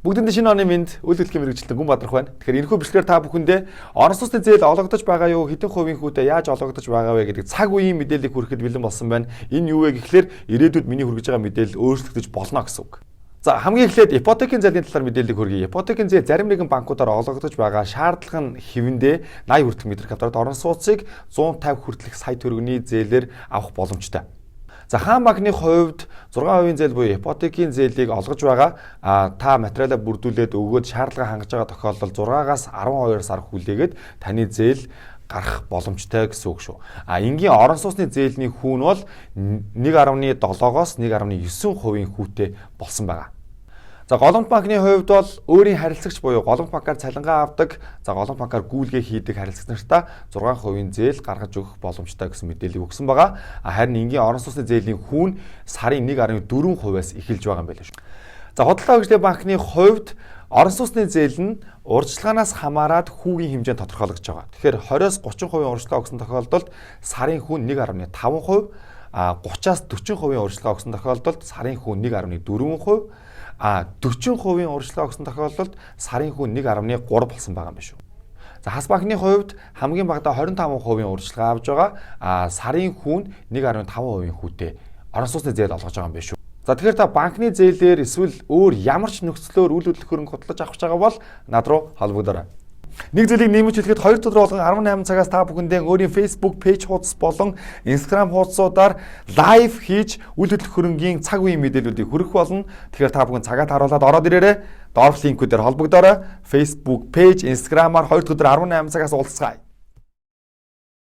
Бүгдэнд шинэ оны мэнд, үйл хөдлөлийн мэргэжилтэн Гүн Бадрах байна. Тэгэхээр энэхүү бичлэгээр та бүхэндээ орон сууцны зээл олгогдож байгаа юу, хэдэн хувийн хүүтэй яаж олгогдож байгаа вэ гэдэг цаг үеийн мэдээллийг хүргэхэд бэлэн болсон байна. Энэ юу вэ гэхлээр ирээдүйд миний хүргэж байгаа мэдээлэл өөрчлөгдөж болно гэсэн үг. За, хамгийн эхлээд ипотекийн зээлийн талаар мэдээллийг хүргэе. Ипотекийн зээл зарим нэгэн банкудаар олгогдож байгаа. Шаардлага нь хэвэндээ 80 хүртэлх метр квадрат орон сууцыг 150 хүртэлх сая төгрөгийн зээлээр авах боломжтой. За, Хаан банкны хувьд 6% зээл буюу ипотекийн зээлийг олгож байгаа. А та материалаа бүрдүүлээд өгөөд шаардлага хангаж байгаа тохиолдолд 6-аас 12 сар хүлээгээд таны зээл гарах боломжтой гэсэн үг шүү. А энгийн орон сууцны зээлний хүү нь бол 1.7-оос 1.9% хүүтэй болсон байгаа. За, Голомт банкны хувьд бол өөрийн харилцагч буюу Голомт банкаар цалингаа авдаг, за, Голомт банкаар гүйлгээ хийдэг харилцагч нартаа 6% зээл гаргаж өгөх боломжтой гэсэн мэдээллийг өгсөн байгаа. Харин энгийн орон сууцны зээлийн хүү нь сарын 1.4%-аас эхэлж байгаа юм байна шүү. За, Худалдаа хөгжлийн банкны хувьд орон сууцны зээл нь урьдчилгаанаас хамаарат хүүгийн хэмжээнд тодорхойлогдож байгаа. Тэгэхээр 20-оос 30% урьдчилгаа өгсөн тохиолдолд сарын хүү 1.5%, а 30-аас 40% урьдчилгаа өгсөн тохиолдолд сарын хүү 1.4%, а 40% урьдчилгаа өгсөн тохиолдолд сарын хүү 1.3 болсон байгаа юм биш үү. За, Хас банкны хувьд хамгийн багадаа 25% урьдчилгаа авж байгаа. А сарын хүү нь 1.5% хүүтэй орон сууцны зээл олгож байгаа юм биш үү. За, тэгэхээр та банкны зээлээр эсвэл өөр ямар ч нөхцлөөр үл хөдлөх хөрөнгө худалдаж авах гэж байгаа бол над руу холбогдорой. Нэг зүйлийг нэмж хэлэхэд 2 өдөр болгон 18 цагаас та бүхэндээ өөрийн Facebook page хуудас болон Instagram хуудасуудаар live хийж үйл хөдлөх хөрөнгийн цаг үеийн мэдээллүүдийг хүргэх болно. Тэгэхээр та бүхэн цагаа тааруулаад ороод ирээрэй. Доорх линкүүдээр холбогдоорой. Facebook page, Instagram-аар 2 өдөр 18 цагаас уулзцгаая.